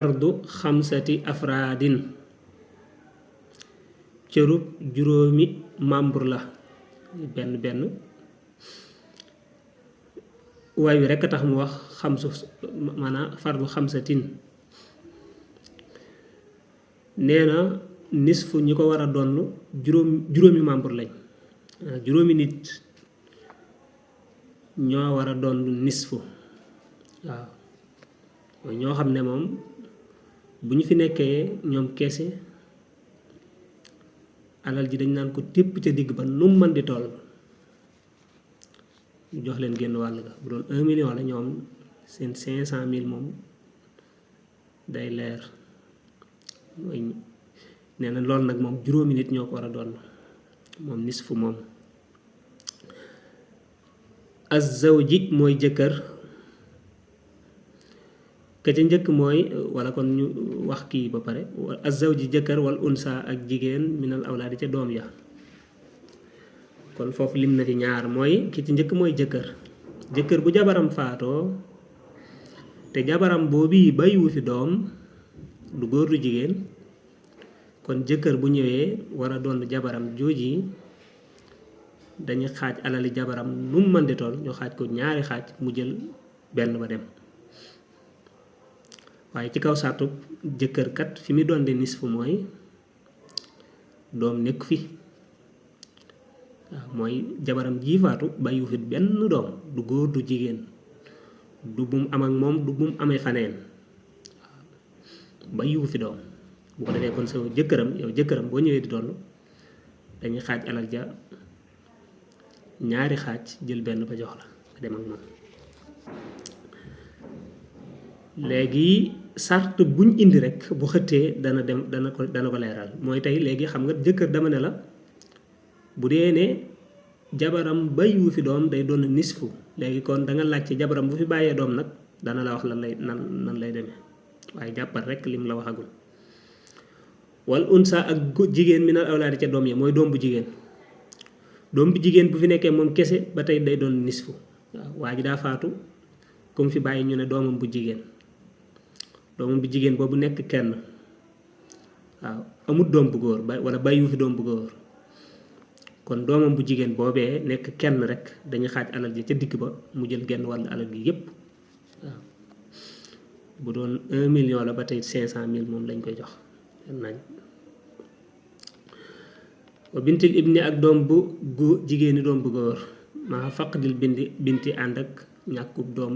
fardu xamsati afraadin cërub juróomi membre la benn benn waay wi rekk a tax mu wax xamsu maanaam fardu xamsatin nee na nisfu ñi ko war a donn juróomi membre lañ juróomi nit ñoo war a donn nisfu waaw ñoo xam ne moom bu ñu fi nekkee ñoom kese alal ji dañ naan ko tépp ca digg ba nu mu mën di toll ñu jox leen génn wàll ga bu doon 1 million la ñoom seen 500 000 moom day leer mooy nee na loolu nag moom juróomi nit ñoo ko war a doon moom nisfu moom az-zawji mooy jëkkër ka ca njëkk mooy wala kon ñu wax kii ba pare az-zawji jëkkër wal unsa ak jigéen minal awlaadi ca doom ya kon foofu lim na ci ñaar mooy ki ci njëkk mooy jëkkër bu jabaram faatoo te jabaram boobu bàyyiwu fi doom du góor du jigéen kon jëkkër bu ñëwee war a doon jabaram jooji dañu xaaj alali jabaram nu mu mën di toll ñu xaaj ko ñaari xaaj mu jël benn ba dem waaye ci kaw sartu jëkkër kat fi mu doon de nisfu mooy doom nekk fi waaw mooy jabaram ji faatu bàyyiwu fi benn doom du góor du jigéen du bum am ak moom du bum amee faneen bàyyiwu fi doom bu ko defee kon sa jëkkëram boo ñëwee di doon dañuy xaaj alal ja ñaari xaaj jël benn ba jox la nga dem ak moom léegi sart buñ indi rek bu xëttee dana ko leeral mooy tey léegi xam nga jëkkër dama ne la bu dee ne jabaram bàyyiwu fi doom day doon nisfu léegi kon da nga laaj ci jabaram bu fi bàyyee doom nag dana la wax lan lay nan lay demee waaye jàppal rek lim la waxagul wal unsa ak jigéen minal awlaadi ca doom ya mooy doom bu jigéen bu fi nekkee moom kese ba tey day doon nisfu waaw waa ji daa faatu comme fi bàyyi ñu ne doomam bu jigéen boobu nekk kenn waaw amut doom bu góor wala bàyyiwu fi doom bu góor kon doomam bu jigéen boobee nekk kenn rek dañu xaaj alal ji ca digg ba mu jël genn wàll alal gi yépp waaw bu doon 1 million la ba tey 500 000 moom lañ koy jox nañ wa bintil ibni ak doom bu jigéeni doom bu góor maa faqdil binti ànd ak ñàkkub doom